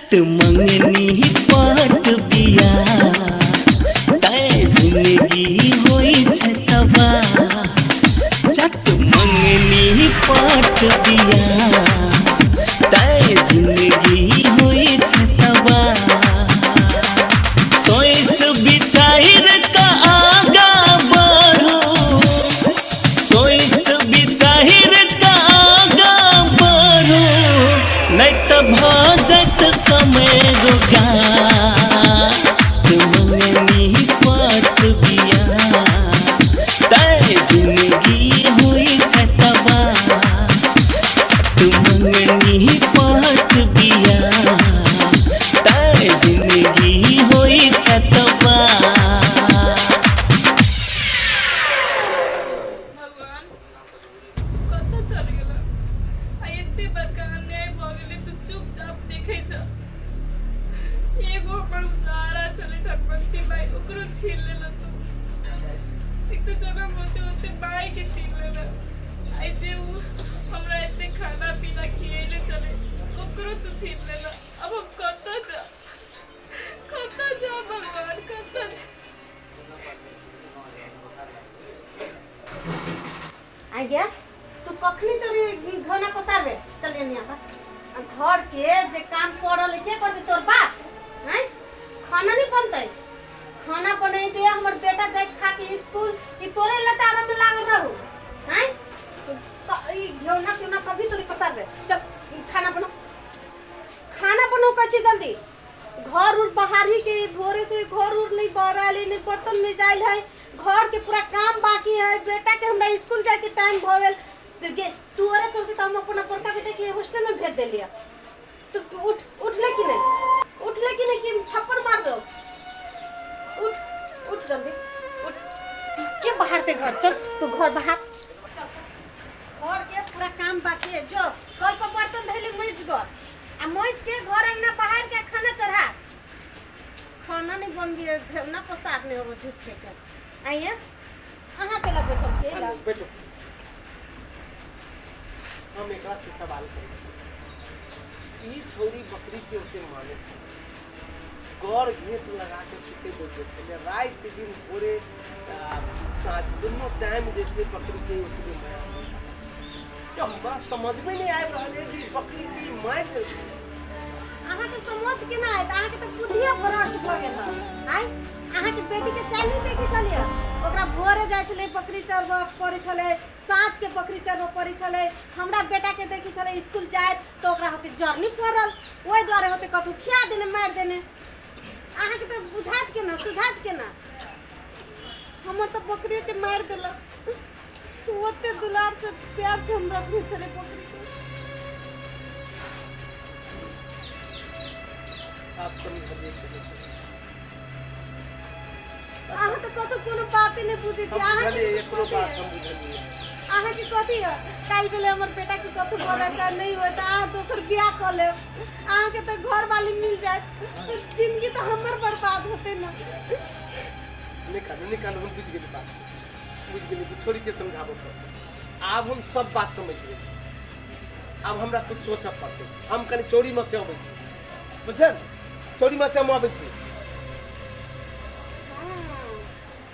चट मंगनी पट बिया तै जिंदगी होइ छै तबाह। चट मंगनी पट बिया तै जिंदगी होइ छै तबाह। सोच विचार का आगा बढ़ो, सोच विचार का आगा बढ़ो, नहीं तो भऽ जायत समय रोगा। मंगनी पट बिया तै जिंदगी होइ छै तबाह। चट मंगनी पट बिया तै जिंदगी होइ छै तबाह। भगवान कतऽ चल गेल आ एते बड़का अन्याय भऽ गेलै, तू चुपचाप देखै छ। एगो हमर सहारा छलै धनवंती माई, ओकरो छीन लेलक तू। एक तऽ जनम होते होते माई के छीन लेलक। आइ जे उ हमरा एते खाना पीना खियैले छलै, ओकरो तू छीन लेलक। अब हम कतऽ जाउ, कतऽ जाउ भगवान, कतऽ जाउ? आ गया तू कखनी तोरी घोना पसारबे? चल यहाँ पर आ घर के जे काम पड़ल है, के करते तोर बाप हैं? खाना नहीं बनते? खाना बनेबे हमर बेटा जाए खा के स्कूल कि तोरे लटारा में लागल रहू हैं? ई घेवना केवना कभी तोरी पसारबे? चल खाना बनाओ, खाना बनाओ कहै छी जल्दी। घर उर बाहरी के भोरे से घर उर नहीं बहराल है, नहीं बर्तन में जायल है, घर के पूरा काम बाकी है। बेटा के हमरा स्कूल जाए के टाइम भ गेल। तो गे तोरे चलते तो हम अपना बड़का बेटा के हॉस्टल में भेज देलिया। तो तू उठ, उठले कि नहीं, उठले कि नहीं कि थप्पड़ मार दो? उठ, उठ जल्दी उठ के बाहर से घर चल तू, घर बाहर घर के पूरा काम बाकी है। जो कल पर बर्तन धैले मज घर आ मज के घर अंगना बाहर के खाना चढ़ा। खाना नहीं बन गया, घेवना पसार नहीं हो झूठे के। आइए अहाँ के लग बैठल छियै लग। बैठो। हम एकरा से सवाल करै छी, ई छौरी बकरी के ओते माने छै, गौर घेट लगा के सुते बैठे छलै, राति दिन भोरे साँझ दुनू टाइम जे छै बकरी के ओतबे माया। तऽ हमरा समझमे नहि आबि रहल है जे बकरी के मारि देलकै। अहाँके समझ केना आयत? अहाँके तऽ बुद्धिए भ्रष्ट भऽ गेल हन। आँय, अहाँके बेटी के चाल नहि देखै छलियै? ओकरा भोरे जाइ छलै बकरी चरबऽ पड़ै छलै, साँझ के बकरी चरबऽ पड़ै छलै। हमरा बेटा के देखै छलै स्कूल जाइत तऽ ओकरा होतै जर्नी पड़ल, ओहि दुआरे होतै कतहु खिया देने मारि देने। अहाँके तऽ बुझायत केना, सुझायत केना? हमर तऽ बकरिए के मारि देलक। ओते दुलार से प्यार से हम रखने छलै बकरी के। आप समझलिए कि नहीं? अहाँ तऽ कतौ कोनो बाते नहि बुझै छी। हम अहाँके बुझलिए एकरो कथी बात है? हम बुझलिए। अहाँके कथी है? काल्हि भेलै हमर बेटा के कतौ बोला नहि हुए तऽ अहाँ दोसर बियाह कऽ लेब, अहाँके तऽ घर वाली मिल जायत, तऽ जिंदगी तऽ हमर बर्बाद होतै ने। निकालू, निकालू। हम बुझि गेली, बात बुझि गेली कि छोड़ी के समझाबऽ पड़तै। आब हम सब बात समझि गेली। आब हमरा कुछ सोचऽ पड़तै। हम कनि चौरीमे से अबै छी, बुझल? चौरीमे से हम अबै छी।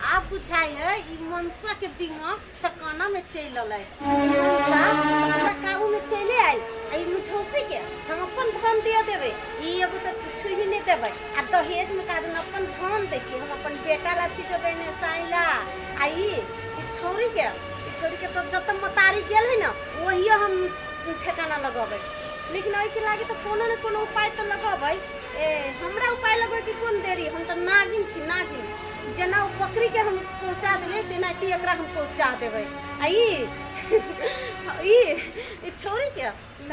आब बुझाइ है ई मनसा के दिमाग ठिकाना में चलि अलै। मनसा हमरा काबू में चले आयल। आ ई मुझौसी के हम अपन धन दिया देबै, ई एगो तऽ छुही नहि देबै। आ दहेज में कादन अपन धन दै छी हम अपन बेटा ला छी जोगैने साई ला। आ ई ई छौरी के, ई छौरी के तऽ जतऽ मतारी गेल है ने वही हम ठेकाना लगबै। लेकिन एहिके लागे तऽ कोनो ने कोनो उपाय तऽ लगबै। ए हमरा उपाय लगबै के कोन देरी? हम तऽ नागिन छी, नागिन। जेना ओ बकरी के हम पहुँचा देलियै तेनाहिते एकरा हम पहुँचा देबै। आ ई ई ई छौरी के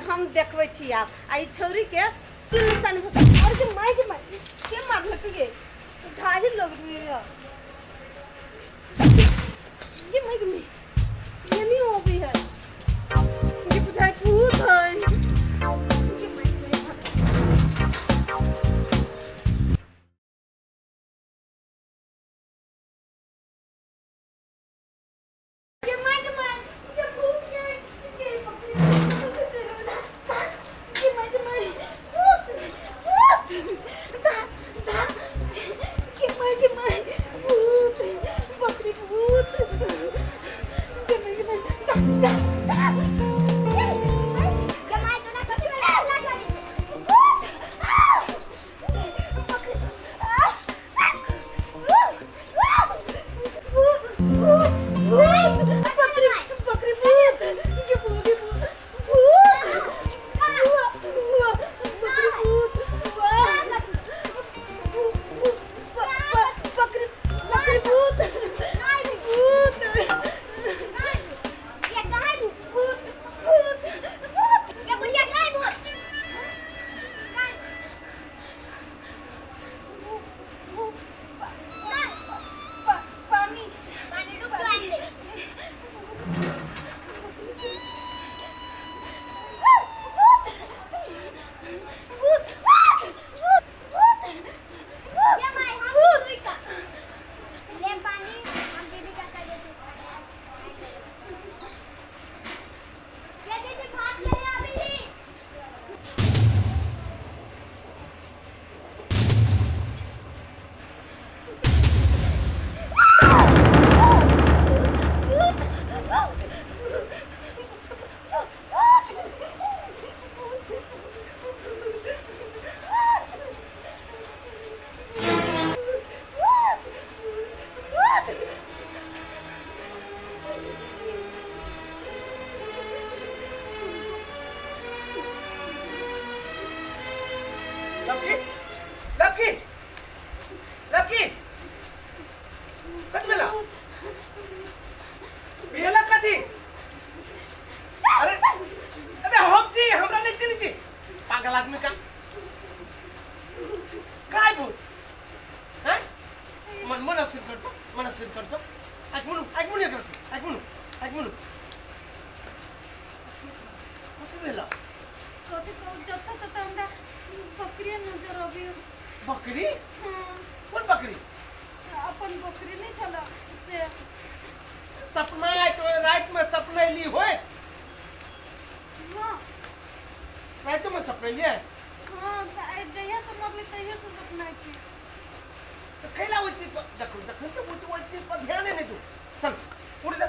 हम देखबै छी आब। आ ई छौरी के तीन निशान होतै। और के माय के माय के मारलक गे? ढाही लोग ये माय के माय ये नहीं हो भी है, ये बुझाइ भूत है। ये माय के माय। ये माय के माय, ये भूत के, ये पकड़ी, ये माय के माय, भूत भूत। लवकी लवकी लवकी कथी भेला भेला कथी अरे अरे हम छी हमरा नहीं चिन्है छी पागल आदमी का काय भूत हैं मन मन अस्थिर कर दो मन अस्थिर कर दो एक मिनट एक मिनट एक मिनट एक मिनट कथी भेला कथी कहू जतऽ ततऽ हमरा बकरिए नजर अबैए बकरी हाँ कोन बकरी अपन बकरी नहि छल से सपना आय तो रात में सपना ली होय हाँ रात में सपना लिए हाँ तऽ आइ जहिया से मरली तहिया से सपना छी तो कैला ओहि चीज पर देखू जखन तऽ ओहि ओहि चीज पर ध्याने नहि दू चल उठ जा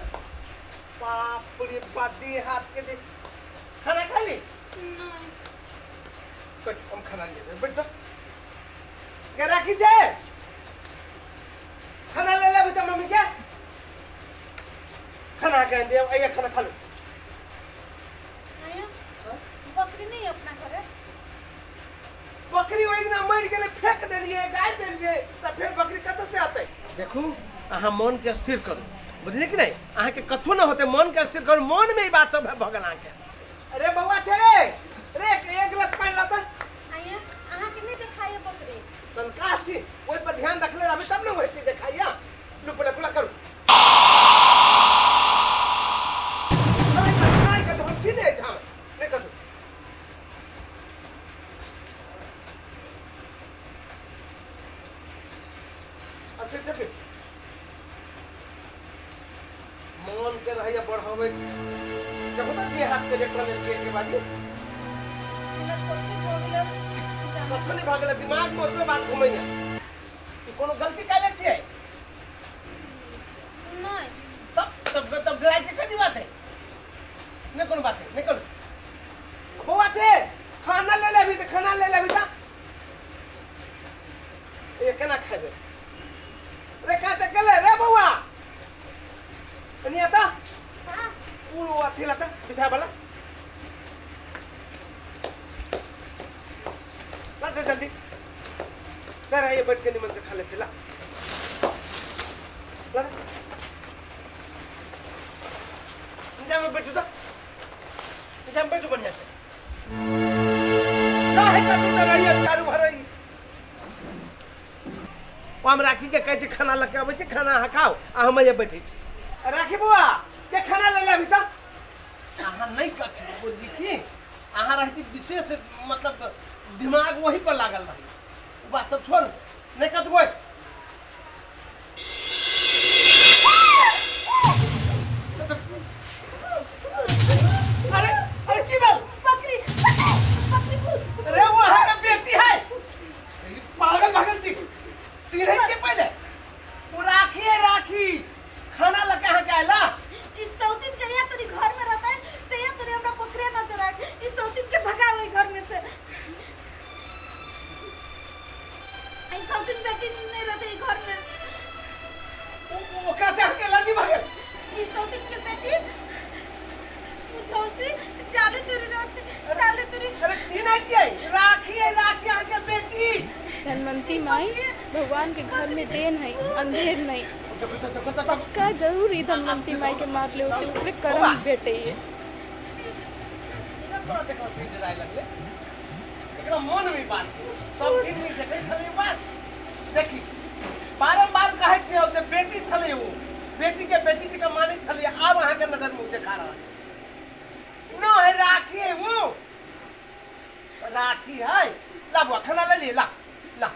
बाप रे बाप देह हाथ के जे खाना खा ली नहि बैठ हम खाना ले बैठ जा के राखी छै खाना ले ले बेटा मम्मी के खाना के दे आइए खाना खा लो आया बकरी नहीं अपना घरे बकरी ओहि दिना मरि गेलै फेंक देलियै गाय देलियै तऽ फेर बकरी कतऽ से अतै देखू अहाँ मन के स्थिर करू बुझलियै कि नहि अहाँके कथो नहि होतै मन के स्थिर करू मन में ई बात सब भऽ गेल अहाँके अरे बौआ छै रे रे एक गिलास पानि लाता आया अहाँके नहि देखाइए बकरी संका छी ओहि पर ध्यान रखले रहबै तब ने ओहि चीज देखाइया लू पहिले खुला करू अरे नहि कतौ हम छी नहि एहिठाम नहि कतौ असर देबै मन के रहैया बढ़ाबै देखो तऽ देह हाथ के जे कऽ लेलकै के बाजी हमरा कथी भऽ गेलै कथो नहि भऽ गेलै दिमाग में ओतबे बात घुमैया ई कोनो गलती कैले छियै नहि तब तब तब डराइ के कथी बात है नहीं कोनो बात है नहीं कोनो बौआ छे खाना ले लेबी तऽ खाना ले लेबी तऽ ये केना खेबै रे का तऽ गेलै रे बौआ कनी आता उ अथी लाता बिछा वाला ला दे जल्दी दे रहा ये बैठ के निमन से खा लेते ला ला दे। नीचा में बैठू तो नीचा में बैठू बढ़िया से काहे का तू रही चारू भर हम राखी के कहै छी खाना लऽ के अबै छी खाना अहाँ खाउ आ हम एहिजे बैठै छी राखी बौआ के खाना ले ले अभी तक अहाँ नहि कथी बोलली की अहाँ रहती विशेष मतलब दिमाग वही पर लागल रही ओ बात सब छोड़ू नहि कतबो अरे अरे की भेल बकरी बकरी भूत अरे वो अहाँ के बेटी है ई पागल भागल छी चिन्है के पहिले ओ राखी है राखी खाना लके अहाँ के आयला ई सौतिन जहिया तोरी घर में ओकरा से अहाँके एलर्जी भऽ गेल। ई सौतिन के बेटी मुझौसी जाले चोरी रहते जाले चोरी। अरे चिन्है छियै, राखी है, राखी अहाँके बेटी। धनवंती माई भगवान के घर में देन है अंधेर नहीं। पक्का जरूर ई धनवंती माई के मार ले होते ओकरे कर्म भेटे। तोरा देखला से डराय लगले, एकरा मन में बात छै, सब दिन में देखै छलै बात। देखी बारम्बार कहै छियै जे बेटी छलै, ओ बेटी के बेटी जकाँ मानै छलै, आब अहाँके नजर में देखा रहल न है। राखी है, वो राखी है। ला बुआ, खाना ले लिए, ला ला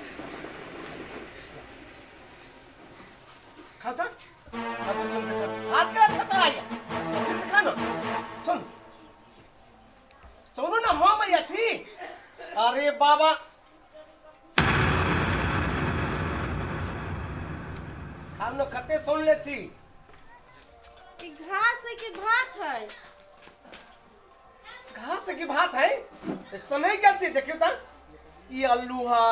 खाता खाता। सुन, हाथ का खाता आया अच्छे से खाना। सुन, सुनू ना, हम अथी। अरे बाबा, हम न कते सुन ले छी। ई घास है कि भात है? घास की भात है सनै गेल छी। देखियौ त, ई आलू है,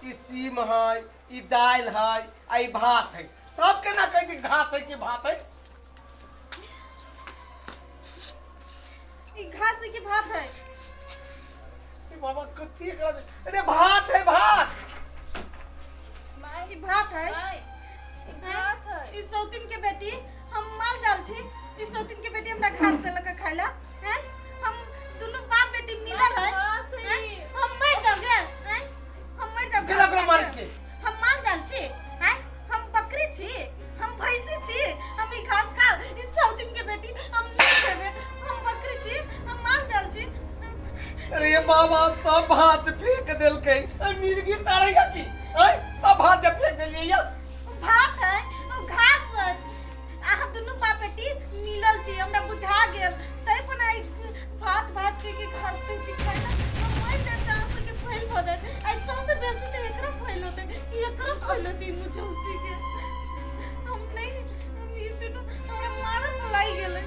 ई सीम है, ई दालि है आ ई भात है, तब केना कहै छी घास है कि भात है? ई घास है कि भात है? ई बाबा, कथी एकरा? अरे भात है, भात। ई भात है? माई, ई भात है। ई सौतिन के बेटी, हम माल जाल छी? ई सौतिन के बेटी हमरा घास से लके खाइला हैं? हम दुनू बाप बेटी मिलल है भात है। हैं? हम मर जाब गे हैं? हम मर जाब? केना केना मारै छियै? हम माल जाल छी हैं? हम बकरी छी, हम भैंसी छी, हम ई घास खाब? ई सौतिन के बेटी, हम नहीं खेबे। हम बकरी छी, हम माल जाल छी? अरे बाबा, सब भात फेंक देलकै। मिर्गी तारै है की ऐ? सब भात जे फेंक देलियै या। ओ भात है, ओ घास है। अहाँ दुनू बाप बेटी मिलल छी, हमरा बुझा गेल। तै पर ई भात भात के के घास पे छी खाइला। हम मर जाब तऽ अहाँ सबके फैल भऽ जायत। आ सबसे बेसी तऽ एकरा फैल होतै, एकरा फैल होतै, मुझौसी के। हम नहीं, हम ई दुनू हमरा मारत लागि गेलै।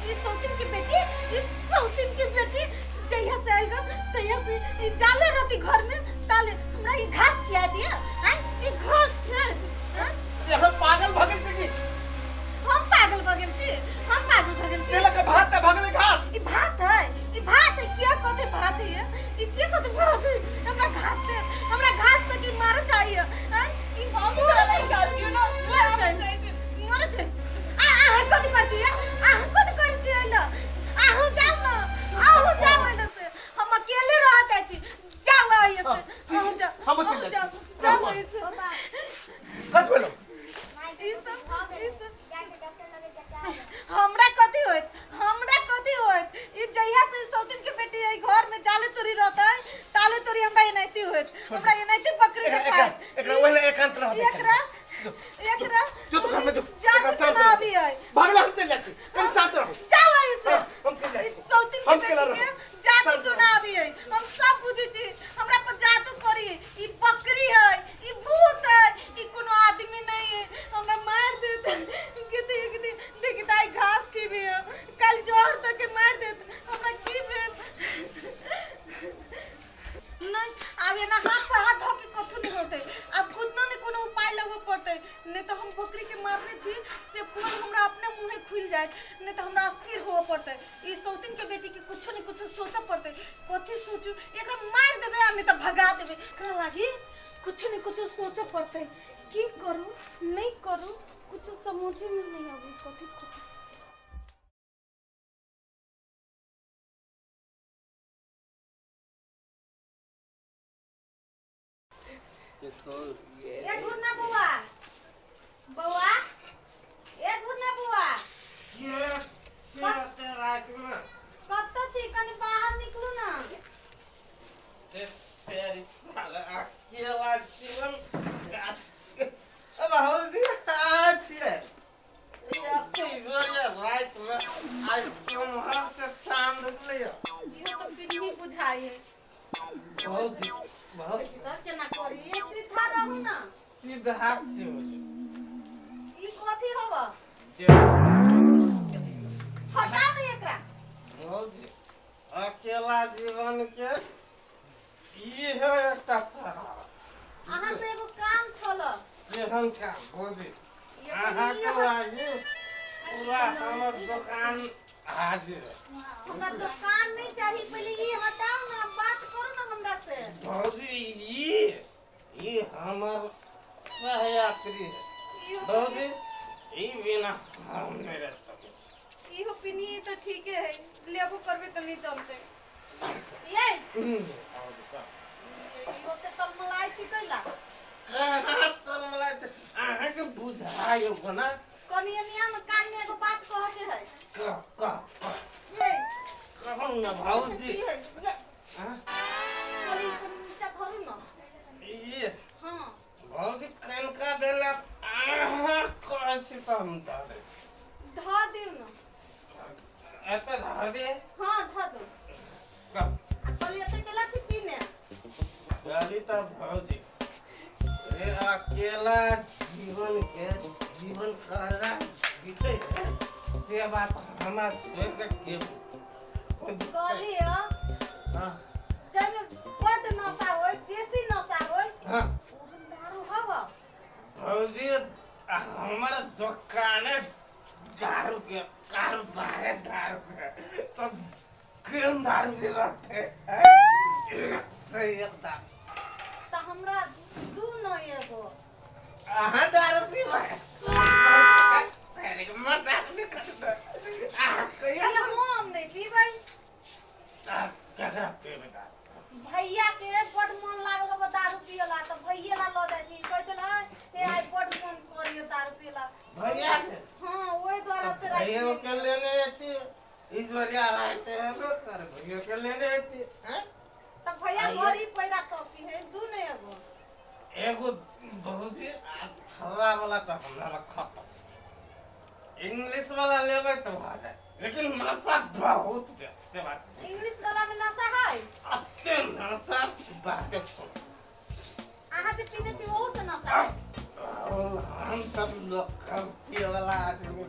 ई सौतिन के बेटी, ई सौतिन के बेटी जहिया से आयल ग तहिया से ई जाले रहती घर में ताले। हमरा ई घास खिया दिया हैं? ई घास खिया हैं? अहाँ पागल भऽ गेल छी की? हम पागल भऽ गेल छी? हम पागल भऽ गेल छी? देलक भात तऽ भऽ गेलै घास। ई भात है, ई भात है? किया कहते भात है ई? किया कहते भात है? हमरा घास से, हमरा घास पे की मारे चाहिए हैं? ई हम चलै गाछियो ना। मर जाए, मर जाए। आ अहाँ कथी करै छी? अहाँ कथी करै छी? अइला अहूँ जाउ न, अहूँ जाउ अइला से। हम अकेले रह जाइ छी। जाउ अइला से, अहूँ जाउ। हम चलि अहूँ जाइ जाउ छी। जाउ अइला से। कथी भेलौ? ई सब, ई सब हमरा कथी होइत? हमरा कथी होइत? ई जहिया से सौतिन के बेटी एहि घर में जाले तोरी रहतै ताले तोरी हमरा एनाहिते होइत, हमरा एनाहिते बकरी एकरा देखाइत। एकरा ओहिना एकांत रह दे। एकरा, एकरा जो तो घर में जो। जादू एकरा शांत सुना रह। अभी है। भगला, हम चलि जाइ छी, कनि शांत रहू। जाओ ऐसे। हाँ, हम चलि जाइ छी। सौतिन के हम केला बेटी के रहब। जादू शांत टोना अभी है। हम सब बुझै छी, हमरा पर जादू करी। ई बकरी है, ई भूत है, ई कोनो आदमी नहीं है। हमरा मार देत। गिदी गिदी देखी दाई, घास की भी है, कल जोहर तक के मार देत। हमरा की भेल? नहीं, आब एना हाथ पर हाथ धऽ के कथू नहीं होतै। आब कोनो ने कोनो उपाय लगबऽ पड़तै, नहीं तऽ हम बकरी के मारने छी से पोल हमरा अपने मुँहे खुलि जायत। नहीं तऽ हमरा अस्थिर होबऽ पड़तै। ई सौतिन के बेटी के कुछो ने कुछो सोचऽ पड़तै। कथी सोचू? एकरा मारि देबै आ नहीं तऽ भगा देबै। एकरा लागी कुछो ने कुछो सोचऽ पड़तै। की करू, नहीं करू, कुछो समझे में नहीं आबै कथी करू। ए घुरना बौआ, बौआ, ए घुरना बौआ, कतऽ छी? कनि बाहर निकलू ना। इहो तऽ बिजली बुझाइ है। तऽ केना करी? सीधा रहू ना। सीधा छी। ई कथी होब? हटा दे एकरा। अकेला जीवन के ई है एकटा सहारा। अहाँ से एगो काम छल। केहन काम भौजी अहाँके लागी पूरा हमर दोकान हाजिर है। हमरा दुकान नहीं चाहिए, पहले ये हटाओ ना, बात करो ना हमरा से। भौजी ई हमर सहयात्री है भौजी, ई बिना हम नहीं रह सकै छी। इहो पिन्ही तऽ ठीके है, लेबो करबे तऽ नहीं चलते। ये भौजी, कह। होते तलमलाई छी कैला? कहाँ तलमलाइ छै? अहाँके बुझाइयो कोना। कनी एनिया में कान में एगो बात कह के है। कह कह कह। ये कहू न भौजी। की है? ये हाँ? कनी इसको नीचा धरू ना। ई हाँ। भौजी कनका देलक अहाँ कहै छी तऽ हम दऽ दै छी। धऽ दियौ ना। एतऽ धऽ दे। हाँ, धऽ दू। कह। आ कहली एते केला छी पीने? कहली तऽ भौजी रे अकेला जीवन के जीवन कहला बीते है से बात हमरा छोड़ के के कहली ह हाँ। जाहिमे बड्ड नशा होय, बेसी नशा होय, हाँ। ओहन दारू हब? भौजी हमर दोकाने दारू के कारोबार दारू के, तो केहन दारू मिलत है एक से एक दारू। तऽ हमरा दू न एगो। अहाँ दारू पीबै? मजाक नहि करबै अहाँ कहिया। ये हम नहि पीबै। केकरा पीबै दारू? भैया के बड मन लागल हब दारू पियला, तऽ भैये ला लऽ जाइ छी। कहै छलै हे आइ बड मन करैया दारू पियला। भैया के? हाँ, ओहि दुआरे ओते राति भैया मे। के लेने अथी ईश्वरिया रहते हैं तो तर भैया के लेने अथी हैं। तऽ भैया घरी पैरा तब पीहे दू ने एगो। एगो बहुत ही थर्रा वाला तऽ हमरा खत्म, इंग्लिश वाला लेबै तऽ भऽ जाए, लेकिन नशा बहुत दे से बात। इंग्लिश वाला में नशा है? अते नशा बाते छोड़। अहाँ जे पीने छी ओहू से नशा है? हम सब लोग पिए वाला आदमी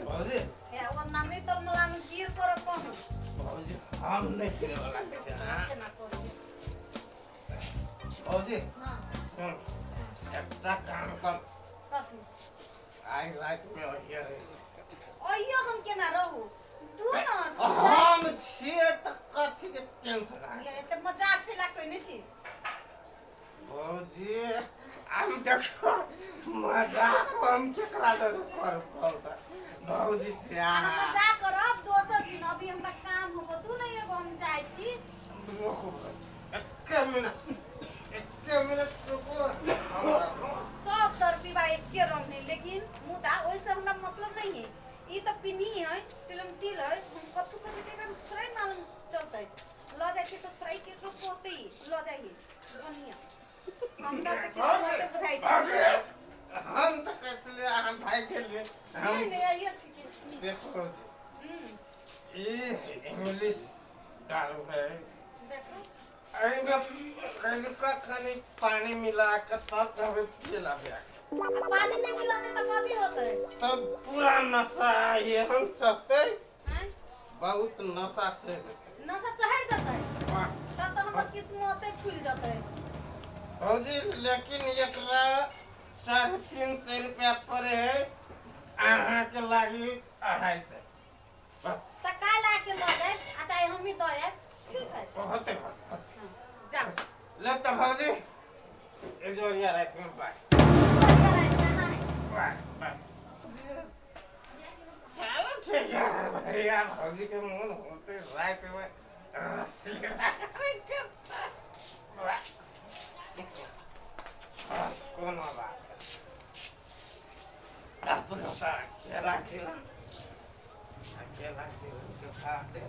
भौजी। हे ओ नामी तलमला में गिर करब कहूँ। भौजी हम नहीं पिए वाला छियै, हाँ। केना करू? भौजी। हाँ। सुन, एकटा काम कर। कथी? आइ रातिमे ओहिए रहि। ओहियो हम केना रहू? दू न। हम छियै तऽ कथी के टेंशन अहाँके? ये एते मजाक खेला कोइ छी। भौजी हम देखो मजाक हम केकरा दऽ कर तऽ भौजी छै। अहाँ अहाँ मजाक करब दोसर दिन, अभी हमरा काम होबो। दू न एगो, हम जाइ छी। रुकू भौजी, एके मिनट, एके मिनट रुकू हमरा। सब तर पीबा एके रंग है, लेकिन मुदा ओहिसे हमरा मतलब नहीं है। ई तऽ पिन्ही है, टिलम टिल है, हम कथू करबै तऽ एकरा थोड़े मालूम चलतै। लऽ जाइ छी तऽ थोड़े केकरो कहतै लऽ जाइ बढ़िया, हमरा तऽ किस्मते बुझाइ छै। भौजी हम तऽ कहै छलियै अहाँ भागि गेलियै हम। नहीं नहीं, आइए छी कि। देखो भौजी, ई इंग्लिश दारू है। देखो। एहिमे कनिका कनि पानी मिला के तब कहबै पियला भैया। आ पानी नहीं मिलाते तऽ कथी होतै? तब पूरा नशा एहन चढ़तै। आँय? बहुत नशा चढ़ि जेतै। नशा चढ़ि जेतै? वाह। तब तऽ हमर किस्मते खुलि जेतै। भौजी लेकिन एकरा 350 रुपया पड़े है, अहाँके लागी 250 बस। तऽ काल्हि आके लऽ जायब आ चाहे हमही दऽ आयब, ठीक है? होते होते। हाँ, जाउ। ले तऽ भौजी इजोरिया रातिमे बाय। बढ़िया राति में, हाँ। बाय बाय। चलो ठीक है भैया, भौजी के मन होते रात में रसलीला करेंगे। वाह। कोनो बात अपनो तऽ अकेला जीवन, अकेला जीवन के खाते।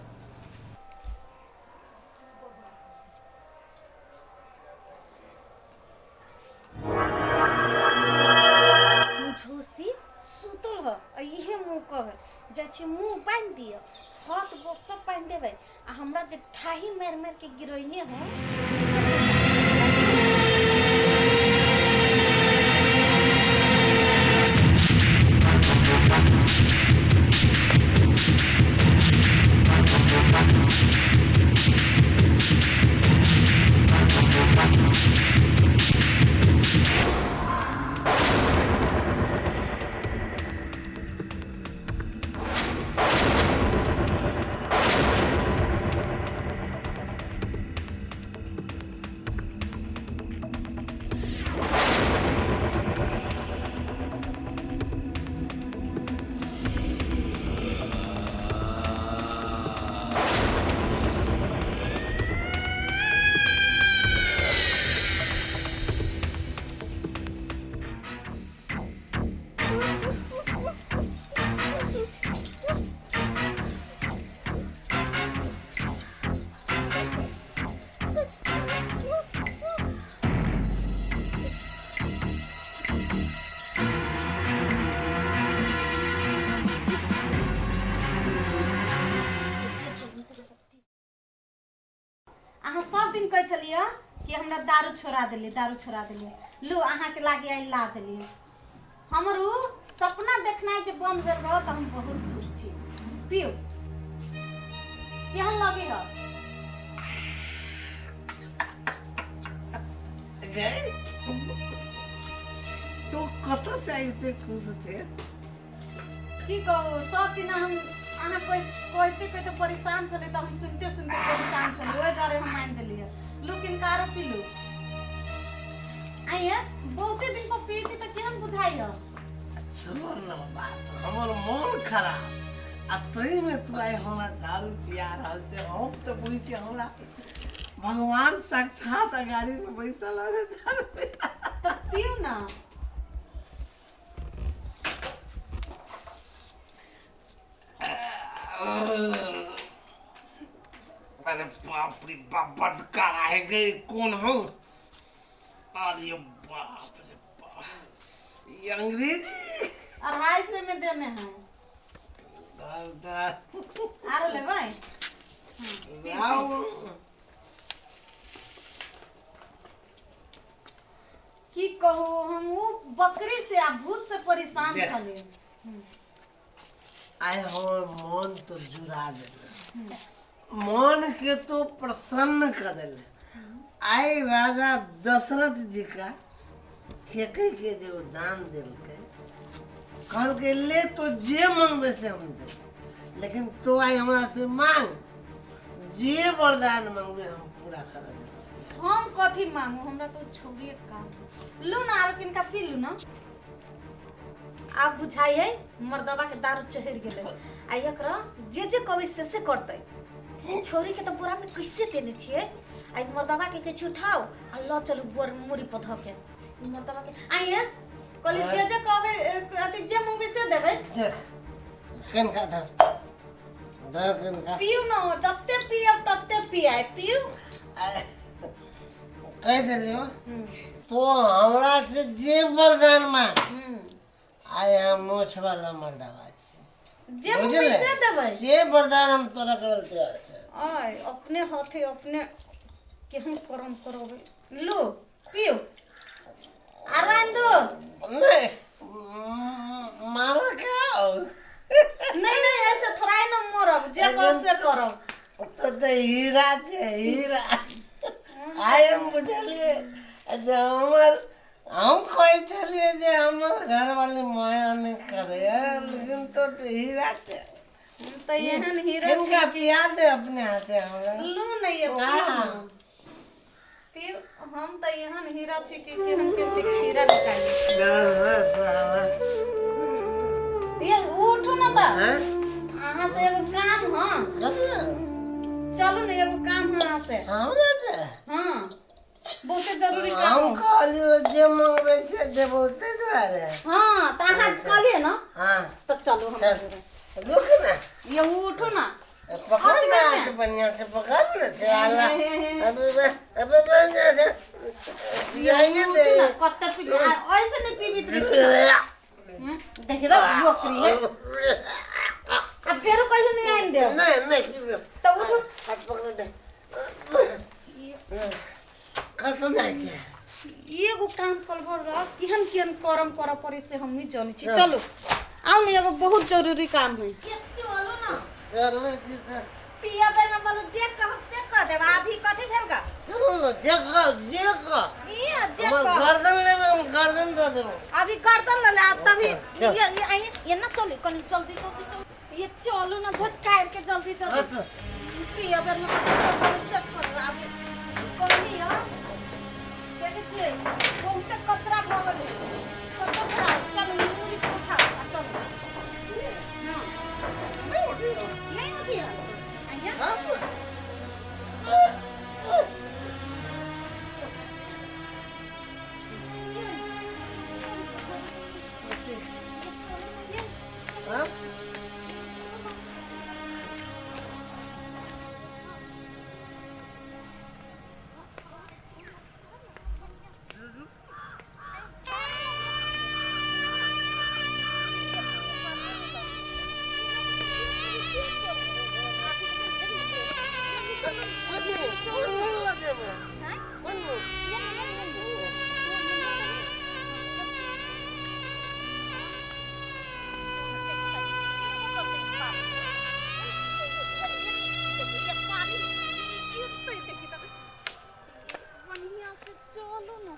मुझौसी सुतल ह आ इहे मुँह कह जाइ छी, मुँह बान्हि दिअ, हाथ गोर सब बान्हि देबै आ हमरा जे ठाही मारि मारि के गिरैने हो। अहाँ सब दिन कहै छलियै कि हमरा दारू छोड़ा देलियै, दारू छोड़ा देलियै। लू, अहाँके लागे आइ ला देलियै। हमर उ सपना देखनाइ जे बंद भेल रहो तऽ हम बहुत खुश छी। पियू, केहन लगे है? गए तो कतऽ से एते खुश थे? की कहू, सब दिन हम अहाँ कोई कहते कहते परेशान छलै, तऽ हम सुनते सुनते परेशान छलै, ओहि दुआरे हम मानि देलियै। लू, किनकारो पीलू। आइए, बहुते दिन पर पी छी तऽ केहन बुझाइ है? छोड़ न बात, हमर मन खराब आ ताहिमे तू आइ हमरा दारू पिया रहल छै। हम तऽ बुझै छियै हमरा भगवान साक्षात अगाड़ी मे बैसल है दारू पिया। तऽ पीउ ना। अरे बाप रे बाप, बड कड़ा है गई। कौन हो? अरे बाप रे बाप, ये अंग्रेजी 250 में देने हैं। दादा। आरो लेबै? आओ। की कहू, हम उ बकरी से आ भूत से परेशान देख। छलियै। आइ हमर मन तो जुड़ा देले, मन के तो प्रसन्न कर देले। आइ राजा दशरथ जी का ठेके के जे ओ दान देलकै, कहलकै ले तो जे मंगबे से हम देब, लेकिन तो आइ हमरा से मांग, जे वरदान मंगबे हम पूरा करब। हम कथी मांगू? हमरा तो छोड़िए काम। लू ना, आरो किनका पी लू ना। आब बुझाइ है मर्दबा के दारू चढ़ गेलै आ एकरा जे जे कहबै से से करतै। ई छौरी के तऽ बोरा में कैसे देने छियै? आ ई मर्दबा के कहै छी उठाओ आ लऽ चलू बोर मुड़ी पर धऽ के। ई मर्दबा के आइए कहली जे जे कहबै अथी जे मंगबै से देबै। देख, कनका धर धर कनका। पियू ना, जते पियब तते पियाए। पियू। आइ कहि देलियो तो हमरा से जे वरदान मांग। आइ हम मोछ वाला मर्दाबा छी। जे मंगबै बुझले? से देबै। से वरदान हम तोरा करल तैयार छी। आय अपने हाथे अपने केहन करम करबै। लो, पियो आरो आनि दो। नहीं, मारा क्या? नहीं नहीं, ऐसे थोड़ा ही ना मरब, जे करब से करब। तो तऽ हीरा छै हीरा। आइ हम बुझलियै जे हमर हम कहै छलियै जे हमर घरवाली माया नहि करैया, लेकिन तो तऽ हीरा छै। हम तऽ एहन हीरो किनका छी। पिया दे अपने हाथे हमरा। लू नहीं ये, पियू। हाँ। ना पियू, हम तऽ एहन हीरा छी कि केहन केहन खीरा निकाली। ये उठू ना तऽ। हाँ? अहाँ से एगो काम हाँ। कथी? चलू ने, एगो काम है अहाँ से। हमरा से? हाँ, बहुते जरूरी काम हम है। कहलियो जे मंगबै से देबो, ताहि दुआरे। हाँ, तऽ अहाँ कहलियै ना? हाँ। तऽ चलू हम। चल। रुक ना। ये उठू ना। पकड़ ना हाथ, बढ़िया से पकड़ ना चला। अबे बे, अबे बे, जाइए दे। उठू ना, कते पी ऐसे नहीं पीबीत रही। देखिए तो बकरी है। अब फेरो कहियो नहीं आइन देब। नहीं नहीं, पीबे। तऽ उठू। हाथ पकड़ दे। कतऽ जाइके? एगो काम करबो रह, केहन केहन करम करऽ पड़े से हम नहीं जानै छी। चलू, आउ ने, एगो बहुत जरूरी काम है। चलू ना। चलो जी तऽ। पिया बेर में बोलू जे कहब से कह देब। अभी कथी भेल गा? चलो ना, जे कह जे कह। ई जे हमर कह। गर्दन लेबै, हम गर्दन दऽ देबो। अभी गर्दन ले ले, आप तभी चल। ये आइए, ये ना चली कनी जल्दी जल्दी चल। ये चलू ना झटका के जल्दी जल्दी। अच्छा। पिया बेर में कथी करबै से कर। अभी कहली ह, देखै छियै बहुते कचरा भऽ गेलै, कतौ खड़ा। चलू, ई मूड़ी के उठाउ आ चलू। हाँ, नहीं उठिए आइए। हैं? कोन बढ़िया से चलो ना।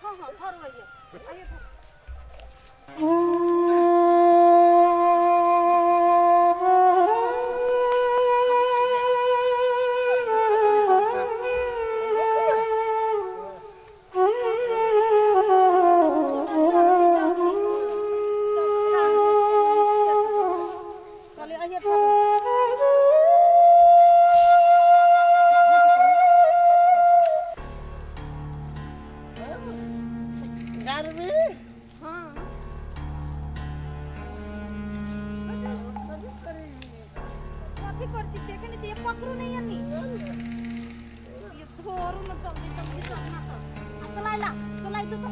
हाँ हाँ, धरो, आइए आइए, धरो। चलो आइए, धरो। गर्मी। हाँ। कथी कर छी? देखे नहीं, ये पकड़ू नहीं यानी ये धोरू ना, जल्दी जल्दी चलना तो आ चलाई ला, चलाई तू तो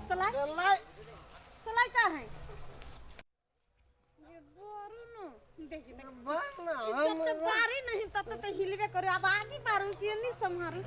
चलाई। चलाई। चलाई का है ये बोरू नु, देखी ना। बाना। जब तक बारी नहीं तब तक तो हिलबे करे। अब आगे बारू कि नहीं सम्हारू।